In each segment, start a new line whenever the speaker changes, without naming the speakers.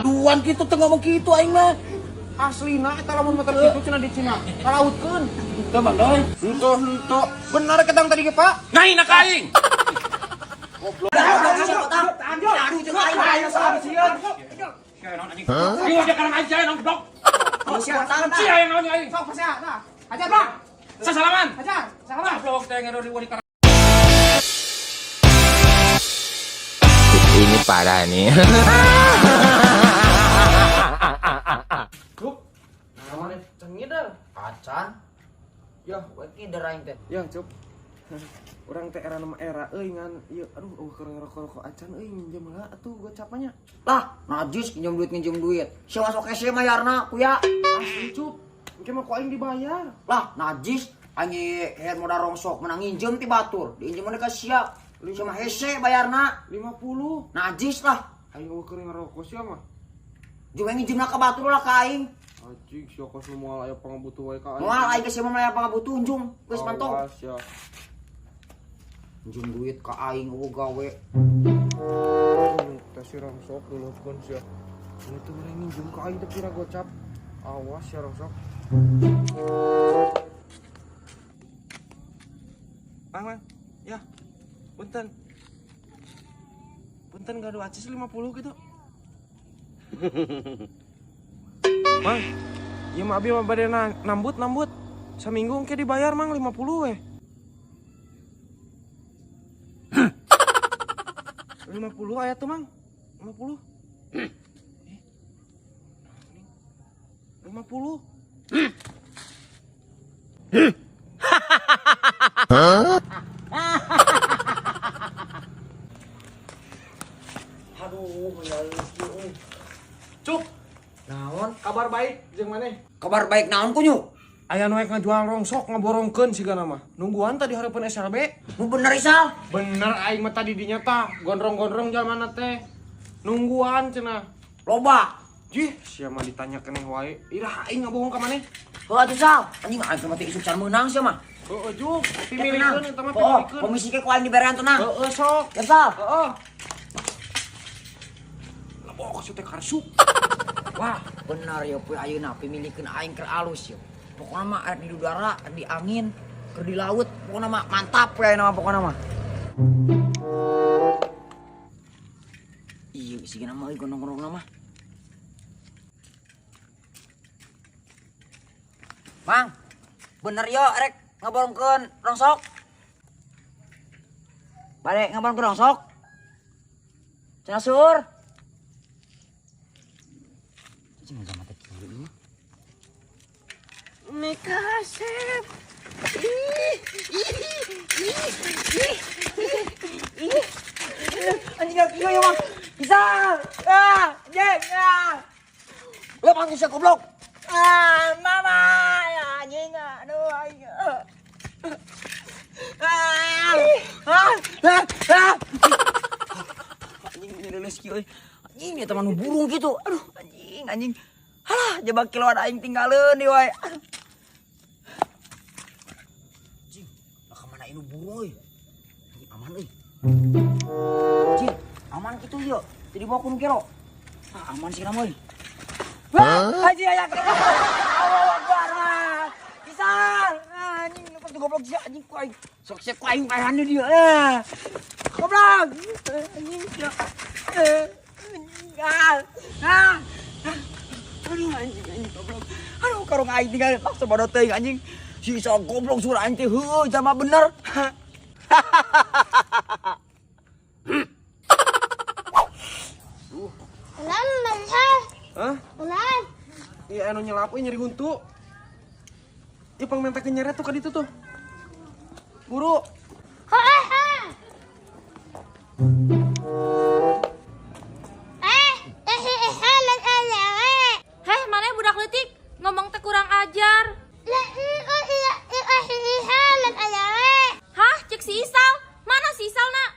Ngaduan kitu teu ngomong kitu aing mah.
Aslina eta lamun motor kitu cenah di Cina. Kalautkeun.
Teu Mang Doi.
Henteu henteu. Bener ketang tadi ge, Pak.
Ngaina ka aing.
Goblok. Aduh jeung aing aing salah sieun.
Ieu aja karang aja naon goblok. Sia yang naon aing.
Sok pasea tah. Hajar, Bang.
Sasalaman.
Hajar. Salaman.
Goblok teh ngero di karang.
Ini parah nih.
Cuk. Naon cengider?
Acan.
Ya,
We kider aing teh.
ya, Cuk. Urang teh era nama era euy ngan ieu aduh eueuh keur ngerokok-rokok acan euy minjem heula atuh gocap nya.
Lah, najis minjem duit. Sia masuk hese mayarna kuya.
Asli, Cuk. Engke mah ku aing dibayar.
Lah, najis anjing head modal rongsok menang nginjem ti batur. Diinjem ka sia. Sia mah hese bayarna.
50.
Najis lah.
Aing eueuh keur ngerokok sia mah.
Jeung nginjemna ka batur lah ka aing.
Anjing sia kos nu moal aya pangabutuh wae ka aing.
Moal aing ge sia mah aya pangabutuh unjung. Geus mantong.
Awas ya.
Nginjem duit ka aing eueuh gawe.
Teh si rongsok duluhkeun sia. Ini tuh mana nginjem ka aing teh pira gocap. Awas ya rongsok. Mang, Mang. Ya. Punten. Punten gaduh acis 50 gitu. Mang, ieu mah abi mah bade nambut. Saminggu engke dibayar Mang 50 we. 50 aya tuh Mang. 50. 50.
Aduh, menyalus euy.
Cuk,
Naon?
kabar baik jeung maneh?
Kabar baik naon kunyu?
Aya nu rek ngajual rongsok ngaborongkeun sigana mah. Nungguan tadi hareupeun SLB.
Nu bener Isal?
Bener aing mah tadi dinya tah, gondrong-gondrong jalmana teh. Nungguan cenah.
Loba.
Jih, sia mah ditanya keneh wae. Iraha aing ngabohong ka maneh?
Heuh atuh Sal. Anjing aing mah teh isuk can meunang sia mah.
Heeh, juk, pimilikeun eta mah
Oh,
pimilikeun.
komisi ke ku aing diberean tenang.
Heeh, sok.
Ya Sal.
Heeh. Lebok sia teh karsup.
Wah, bener ya poe ayeuna pimilikeun aing keur alus ya. Pokona mah arek di udara, arek di angin, keur di laut, pokona mah mantap poe ayeuna mah pokona mah. Iya, sigana mah euy gondrong-gondrongna mah. Mang, bener yo rek ngaborongkeun rongsok. Bade ngaborongkeun rongsok. Cenah sur. Cing sama teh kieu ieu mah.
Nikasep.
Ih, anjing kieu ya mah. Bisa. Ah, anjing. Ah. Lepas sia goblok. Ah, mama, ya, anjing. Aduh, aing. Ah. Ah, ah, ah. Anjing ini leuleus kieu euy. Anjing eta mah nu burung kitu. Aduh, anjing, anjing. Halah, jebak kiloan aing tinggalkeun deui wae. Anjing, lah kemana ini burung euy? Anjing aman euy. Anjing, aman kitu ieu. Teu dibawa ku nu gero. Ah, aman sih euy. Wah, anjing aya kero. Allahu Akbar. Isal. Anjing, nu goblok sia anjing ku aing. Sok sia ku aing paehan dia. Ah. Goblok. Anjing sia. Anjing. Ah. Aduh anjing anjing goblok. Aduh karung aing tinggal paksa bodoh teuing anjing. Si Isal goblok surah aing teh heueuh jalma bener.
Hah? Iya anu nyelap euy nyeri huntu. Ieu pangmentakeun nyeret tuh ka ditu tuh. Buru.
Heh, mana budak leutik ngomong teh kurang ajar. Hah, cek si Isal. Mana si Isal, nak?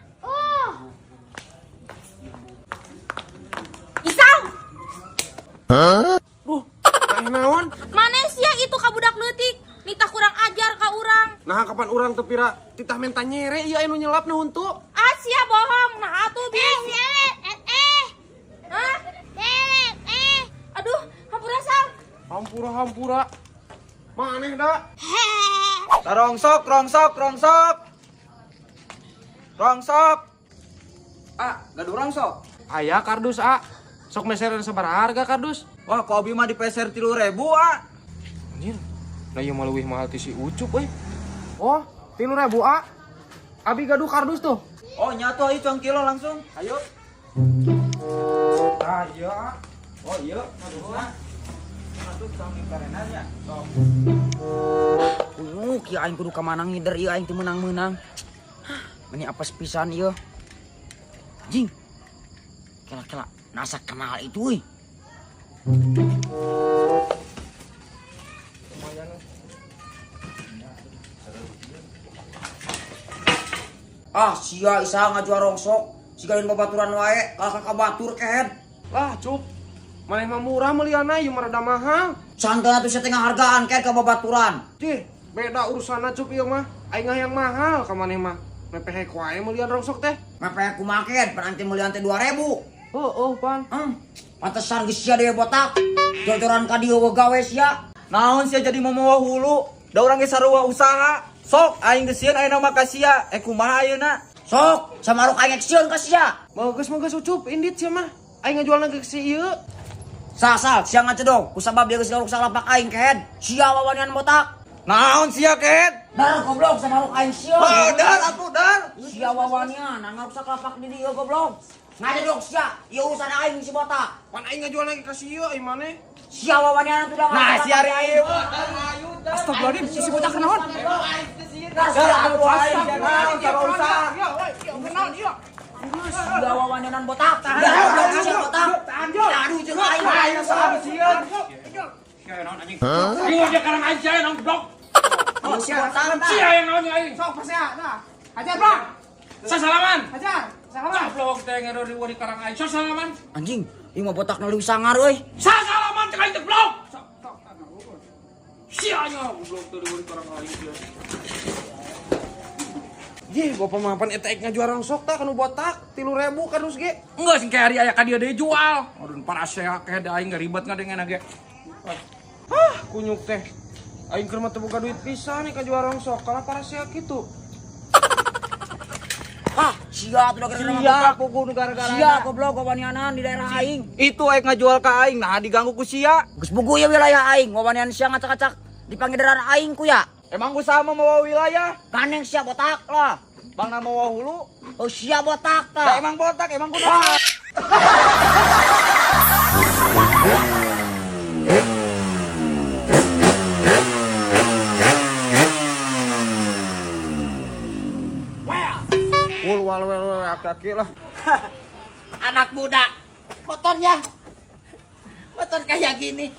Isal!
Duh, teh naon?
Mana sia itu ka budak leutik? Nitah kurang ajar ka urang.
Nah, kapan urang teu pira titah menta nyere ieu anu nyelap na huntu.
Ah, sia bohong. Nah, atuh bis. Hah?
Hampura hampura. Maneh da?
Rongsok, rongsok, rongsok. Rongsok. Ah, gaduh rongsok.
Aya kardus ah. Sok meseran sabaraha harga kardus?
Wah, ku abi mah dipeser 3.000 ah.
Anjir. Nah ieu mah leuwih mahal ti si Ucup euy. Oh, 3.000 ah. Abi gaduh kardus tuh.
Oh, nyatu ayo cuang kilo langsung. Ayo.
Ah, iya.
Oh, iya, kardusna. Atuh tong dikarenan nya. Sok.
Kunyuk ya aing kudu ka mana ngider ieu aing teu meunang-meunang. Meni apes pisan ieu. Anjing. Kela-kela nasa kenal itu euy. Ah, sia isa ngajual rongsok, siga lain babaturan wae, kalah ka batur kehed.
Lah, Cup. Maneh mah murah meliana ieu mah rada mahal.
Santai atuh sia teh ngahargaan kehed ka babaturan.
Cih, beda urusanna Cup ieu mah. Aing yang mahal ka maneh mah. Mepehek wae melian rongsok teh.
Mepehek kumaha kehed, pan aing teh melian teh 2.000.
Heueuh, pan.
Pantesan geus sia deui botak. Jojoran ka dieu gawe sia.
Naon sia jadi momowa hulu? Da urang ge sarua usaha. Sok aing geus sieun ayeuna mah ka sia. Kumaha ayeuna?
Sok, samaruk aing sieun ka sia.
Geus Ucup, indit sia mah. Aing ngajualna ge si ieu.
Sasal, sia ngacedong. Kusabab dia geus ngaruksak lapak aing kehed. Sia wawanian botak.
Naon sia kehed?
Dar goblok samaruk aing sieun.
Oh, dar atuh dar.
Sia wawanian ngaruksak lapak di dieu goblok. Ngacedong sia, ieu urusan aing si botak.
Pan aing ngajualna ge ka si ieu ai maneh.
Sia wawanian atuh da.
Nah, sia ari ieu.
Astagfirullahaladzim, si botak kenaon?
Dar atuh aing sia naon sarua usaha.
Sia wawanianan botak. Goblok sia botak. Aduh jeung aing.
Aing salah sieun.
Sia naon anjing? Ieu dia karang aing sia naon goblok.
Sia botak.
Sia yang naon aing?
Sok pasea dah. Hajar, Bang.
Sasalaman.
Hajar. Salaman.
Goblok teh ngero di karang aing. Sasalaman.
Anjing, ieu mah botakna leuwih sangar euy.
Sasalaman cek aing teh goblok. Sia nya goblok teh di karang aing sia.
Jih, bapak mah pan eta ek ngajual rongsok tah kanu botak 3.000 kardus ge.
Enggak sing kayak hari aya ka dieu deui jual. Aduh parasea kehed aing ribet ngadengeuna ge.
Hah, kunyuk teh. Aing keur mah teu boga duit pisan nih kajual rongsok, kalah parasea kitu.
Hah, sia atuh gara-gara
Sia kuku nu gara-gara.
Sia goblok wawanianan di daerah aing.
Itu aing ngajual ka aing, nah diganggu ku sia.
Geus bugu ieu wilayah aing, wawanian sia ngacak-acak di pangidaran aing ku ya.
Emang usaha mah mawa wilayah?
Gandeng sia botak lah.
Bang na mawa hulu.
Oh sia botak
Da
tah.
emang botak, emang kunaon?
Wul wal wel wel aki-aki lah.
Anak muda, motornya, motor kayak gini.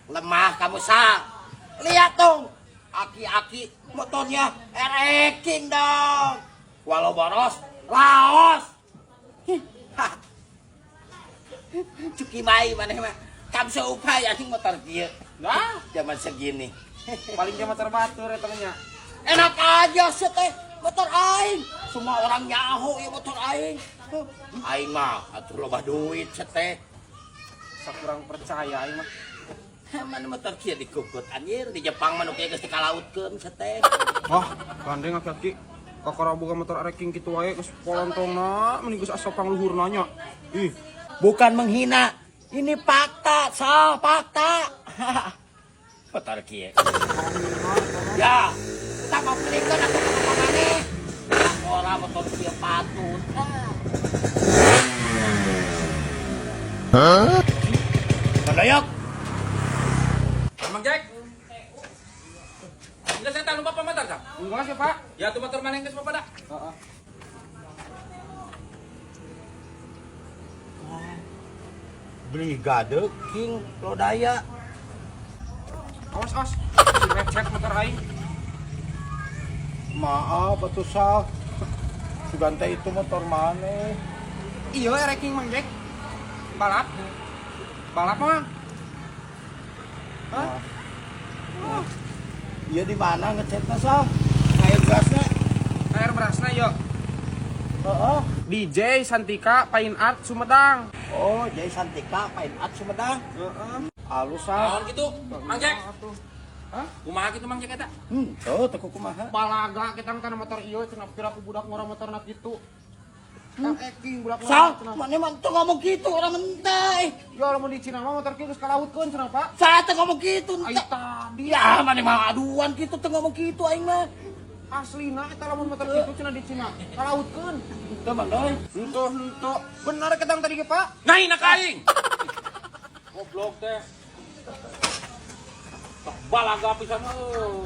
Lemah kamu Sal. Lihat dong, aki-aki motornya ereking dong. Walau boros, laos. Cuki mai maneh mah. Kam seupai anjing motor kieu.
Nah,
zaman segini.
Paling ge motor batur eta nya.
Enak aja sih teh motor aing. Semua orang nyaho ya motor aing. Aing mah atuh loba duit teh.
Sakurang percaya aing mah.
Mana motor kieu dikukut anjir di Jepang mah nu kieu geus dikalautkeun teh.
Wah, gandeng aki-aki. Kakara boga motor areking kitu wae geus polontongna mending geus asa pangluhurna nya. Ih,
bukan menghina. Ini fakta, sah fakta. Motor kieu. Ya, tak mau belikan atau ke mana? Ora motor kieu patut. Hah? Mendoyok.
Mang Jack. Enggak saya tahu bapak motor kah?
Enggak sih, Pak.
Ya tuh motor mana yang geus bapak dah?
Heeh.
Brigade King Lodaya.
Awas, awas. Lecet motor aing.
Maaf atuh Sal. Sugante itu motor mana?
Iya, ranking Mang Jack. Balap. Balap mah. Hah?
Oh. Iya di mana ngecetnya Sal? Air berasnya.
Air berasnya yuk.
Heeh.
DJ Santika Fine Art Sumedang.
Oh, Jai Santika Fine Art Sumedang.
Heeh. Alus ah.
Naon gitu, Mang Jack? Hah? Kumaha gitu Mang Jack eta?
Tuh teu kumaha.
Balaga kita kana motor ieu cenah pira ku budak ngora motorna kitu. Kang Eking budak ngora.
Sal,
Cenah.
mana mah teu ngomong gitu orang mentah.
Ya lamun di Cina mah motor kieu geus kalautkeun cenah, Pak.
Saya teu ngomong gitu.
Ai tadi
Ya, mana mah aduan gitu teu ngomong gitu aing mah.
Aslina eta lamun motor kitu cenah di Cina kalautkeun.
Teu Mang Doi.
Henteu henteu. Bener ketang tadi ge, Pak.
Ngahina ka aing. Goblok teh. Balaga pisan euy.